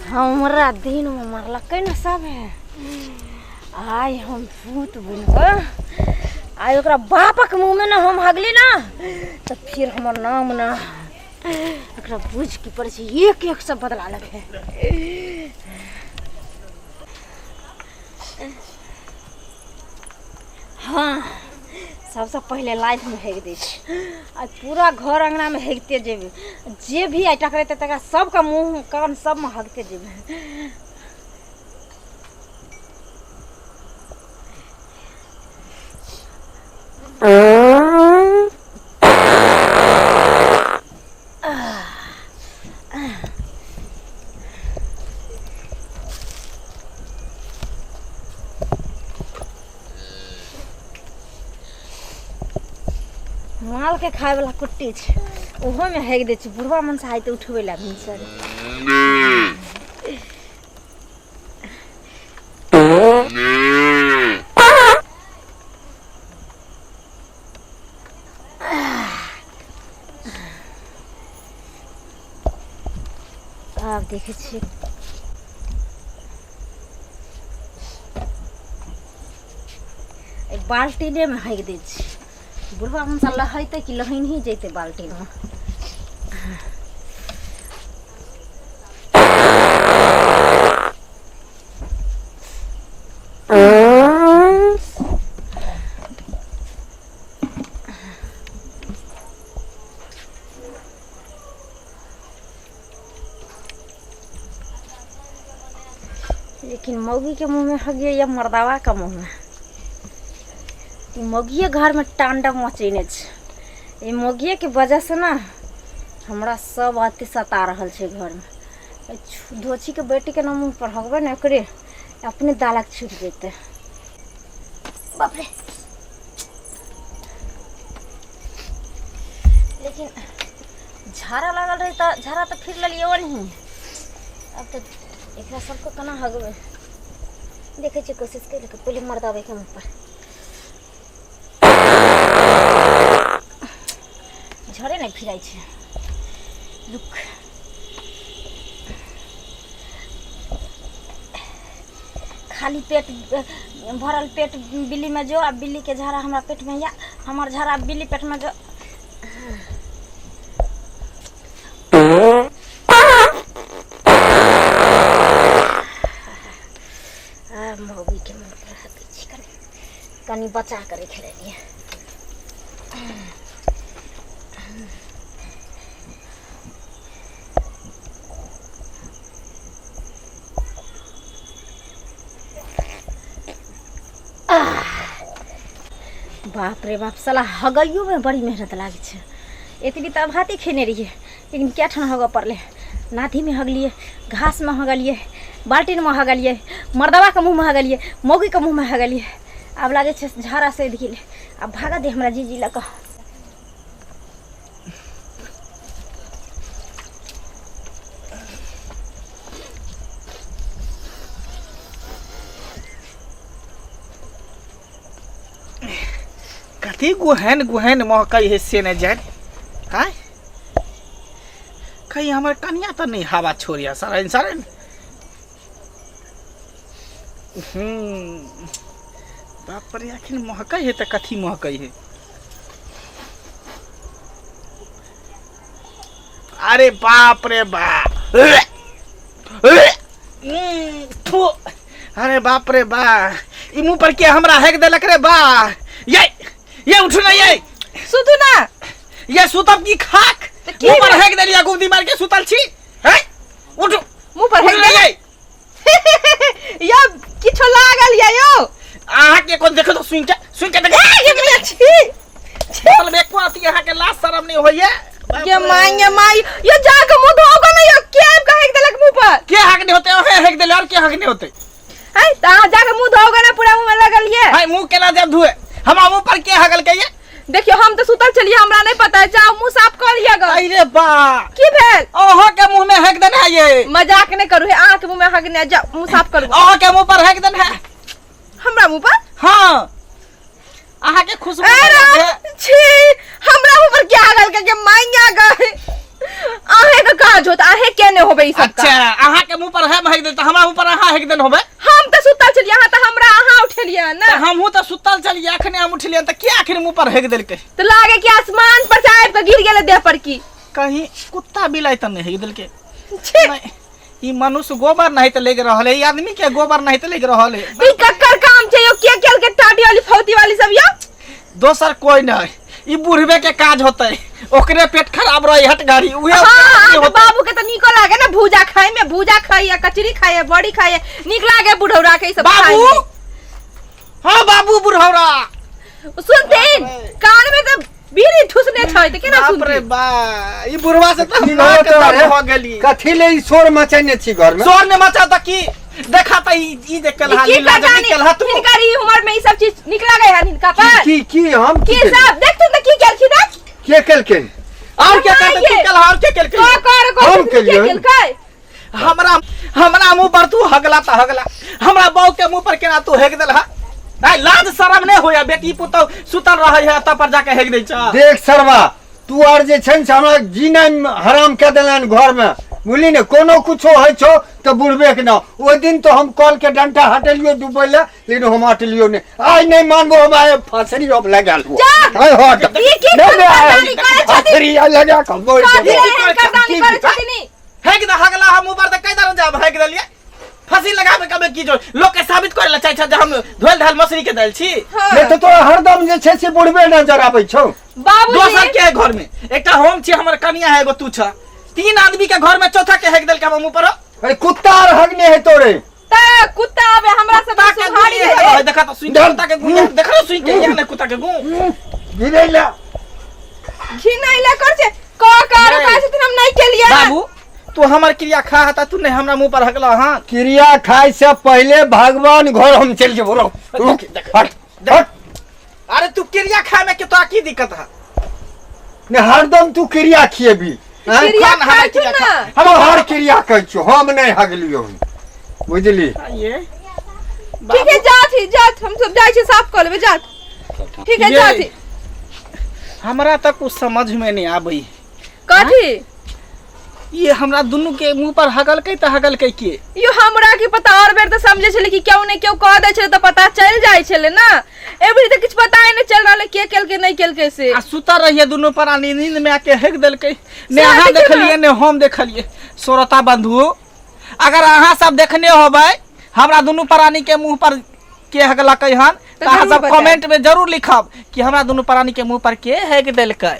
हमरा दिनमे मारलकै ने सब आइ हम भूत बनि कऽ आइ ओकरा बापक मुँहमे ने हम हगली ना तऽ फिर हमर नाम ना एकरा बुझ की पड़ै छै एक एक सब बदला लेबै। हाँ, सबसँ पहिले लाइफमे हेग दै छी आ पूरा घर अङ्गनामे हेगते जेबै, जे भी आइ टकरेतै तकरा सबके मुँह कान सबमे हगते जेबै। मालके खायवला कुट्टी छै, ओहोमे हेग दै छै। बुढ़वा मनसा आइ तऽ उठबै लए भिनसर। आब देखै छियै बाल्टीनेमे हगि दै छी। बुढ़वा मनसा लहेतै कि लहैनही जेतै बाल्टीनमे। लेकिन मौगी के मुँह में हगिए या मर्दावा के मुँह में, ई मौगिए घर में तांडव मचेने छै। ई मौगिए के वजह से ना हमरा सब अति सता रहल छै घर में। धोछी के बेटी के ना मुँह पर हगबै ने, एकरे अपने दालक छूट जेतै। बाप रे, लेकिन झाड़ा लागल रहे तऽ झाड़ा तऽ फिर लेलियै ओनही। अब तऽ एकरा सबके केना हगबै, देखै छियै कोशिश करि कऽ पहिले मर्दाबै के मुँह पर। झड़े नहि फिराइ छै। रुक, खाली पेट भरल पेट बिल्ली में जो, आ बिल्ली के झाड़ा हमरा पेट में या हमर झाड़ा बिल्ली पेट में जो। आ मौगी के मुँह पर हकै छी, कनि कनि बचा के रखि लेलियै। बाप रे बाप, साला हगैयो में बड़ी मेहनत लागै छै। एतबी तऽ भाते खेने रहियै, लेकिन कए ठाम हगऽ पड़लै। नाथीमे हगलियै, घासमे हगलियै, बाल्टीनमे हगलियै, मर्दबाके मुँहमे हगलियै, मौगीके मुँहमे हगलियै। आब लागै छै झाड़ा सधि गेलै। आब भागऽ दे हमरा जीजी लऽ कऽ। कथी गुहैन गुहैन महकै है से नहि जानि। आँय कहीं हमर कनिया तऽ नहि हवा छोड़िया सरन सरन। बाप रे, अखन महकै है तऽ कथी महकै है? अरे बाप रे बाप, थू, अरे बाप रे बा, ई मुंह पर के हमरा हेक देलक रे बा। ये उठू ना ये। सुतू ना। ये सुतब की खाक? तऽ की मुंह पर भेल? हेक देलिया, गुब्दी मार के सुतल छी। हैं, उठू। मुंह पर उठू हेक ना देलक? ये। यौ किछो लागल या यौ? अहाँ के कोन देखो तो सुन के, सुन के देखो। ए, ये छी छी। मतलब एको अथी अहाँ के लाज शरम नहीं होइए। ये माय, ये माय, ये जाके मुंह धोओगे ना यो, के आबि के हेक देलक मुंह पर? के हक नहीं होते? ओहे हेक देले, और के हक नहीं होते? है त अहाँ जाके मुंह धोओगे ना, पूरा मुंह में लगल ये। हाय, मुंह केना जब धुए? हमरा मुंह पर के हगल के ये? देखियो हम तो सुतल छलियै, हमरा नहीं पता है, जाओ मुंह साफ कर लिअ ग। अरे बा, की भेल? ओहो के मुंह में हेक देने है ये। मजाक नहीं करू हे, अहाँ के मुंह में हग नहीं, जाओ मुंह साफ करू। ओहो के मुंह पर हेक देने है। हमरा मुंह पर? हाँ, अहाँ के खुशबू अरे लगे। छी, हमरा मुंह पर क्या हगल के, के माइया ग। होबे ई सब अच्छा काम। अहाँ के मुंह पर हम हेक देल त हमरा मुंह पर अहाँ हेक देल होबे। हम तऽ सुतल छलियै, अहाँ तऽ हमरा अहाँ उठेलियै ने। तऽ हमहूँ तऽ सुतल छलियै, अखने हम उठलियै तऽ के आखिर मुंह पर हेक देलकै? तऽ लागे कि आसमान पर से आबि कऽ गिर गेलै देह पर की। कहीं कुत्ता बिलाइ तऽ नहि हेक देलकै? छी। नहि, ई मनुष्य गोबर नहीं तऽ लागि रहल है, ई आदमी के गोबर नहीं तऽ लागि रहल है। ई कक्कर काम छै यो, के केलकै टाटी वाली फौती वाली सब यो? दोसर कोई नहीं, ई बुढ़बे के काज होते, ओकरे पेट खराब रही हट गाड़ी उहे। हाँ, ओकरे अहाँके होतै। बाबू के तऽ नीको लागे ने भूजा खाय में, भूजा खाय या कचरी खाय या बड़ी खाय, नीक लागे बुढ़ौरा के ई सब खाय बाबू में। हाँ बाबू बुढ़ौरा सुनथिन कान में तऽ बीड़ी ठुसने छै तऽ केना बाप रे सुनथिन? बा, ई बुढ़वा से तऽ की हम भऽ के तोरा दर्द रे? भऽ गेली। कथी ले ई शोर मचेने छी घर में? शोर ने मचा तऽ की देखा तऽ ई देख ई केलहा की लीला जब करतानी केलहा तू। हिनकर ई उम्र में ई सब चीज नीक लागे है हिनका पर? की की हम की की सब देखथुन तऽ की केलखिन हन? के केलखिन? और क्या कहते तू माये। केलहा और के केलकै? को कर को हम के केलियै? केलकै? हमरा हमरा मुंह पर तू हगला त हगला, हमरा बहू के मुंह पर केना तू हेक देलहा? नहीं लाज शरम नहीं होया, बेटी पुतौ सुतल रहे है तब पर जाके हेक दै छ। देख सरवा, तू आर जे छै ने से हमरा जीना हराम कऽ देलनि घर में, बुझली ने? कोनो कुछो होइ छौ तऽ बुढ़बे के ना। ओहि दिन तो हम कल के डंटा हटेलियो डूबै लए, लेकिन हम हटेलियो नहि। आइ नहि मानबो हम, आइ फांसरी हम लगा लेबो। जा। आइ हट। ई की नहि, नहि, आइ करदानी करै छथिन? फांसरी आइ लगा कऽ मरि कथी जेबो। एहन करदानी करै छथिन ई? हेक दे हगला हम ऊपर तऽ कहि देलहुँ जे हेक देलियै फंसी लगाबे कबे की जो लोक के साबित करे ला चाहे छै जे हम धोल धाल मसरी के दालि छी। हाँ। नहि तऽ तोरा हरदम जे छै से बुढ़बे नजर आबै छौ। बाबूजी दोसर के है घर में एकटा हम छी, हमर कनिया है, एगो तू छ, तीन आदमी के घर में चौथा के हेक देलकै हम ऊपर। अरे कुत्ता आर हगने है तोरे। त कुत्ता आबे हमरा सब कुत्ता के सुहारी गुं है। है, देखा तो सुन के कुत्ता के गुं देख रहा, सुन के यहाँ कुत्ता के गुं गिरै ला घिनैला कर छै क कर नहीं। कहै छथिन हम नहीं केलियै। बाबू तू हमर क्रिया खा हता, तू नहीं हमरा मुंह पर हकला। हां क्रिया खाय से पहले भगवान घर हम चलि जेबो। रुक रुक, हट हट। अरे तू क्रिया खाए में के तोरा की दिक्कत है? ने हरदम तू क्रिया खिएबी। आँय? क्रिया खा ना, खाइ हमरा छौ क्रिया ना। खा। हम हर क्रिया कहै छियौ, हम नहि हगलियौ हन, बुझली? ये ठीक है जात ही जात, हम सब जाइ छी साफ कऽ लेबै जात। ठीक है ये। जात ही। हमरा तक कुछ समझ में नहीं आबै। कथी? ये हमरा दुनू के मुंह पर हगलकै तऽ हगलकै के? यो हमरा की पता, और बेर तऽ समझे छलै कि केओ ने केओ कह दै छलै तऽ पता चलि जाइ छलै ना, एबरी तऽ किछु पता ही नहि चल रहल है के केलकै नहि केलकै से। आ सुतल रहिए दुनू प्राणी, नींद में आके हेक देलकै। ने सएह अहाँ देखियौ ने। देखलिए ने हम देखलिए। श्रोता बंधु, अगर अहाँ सब देखने होबै हमरा दुनू प्राणी के मुंह पर के हगलकै हन तऽ अहाँ जरूर सब बतायब। कमेंट में जरूर लिखब कि हमरा दुनू प्राणी के मुंह पर के हेक देलकै।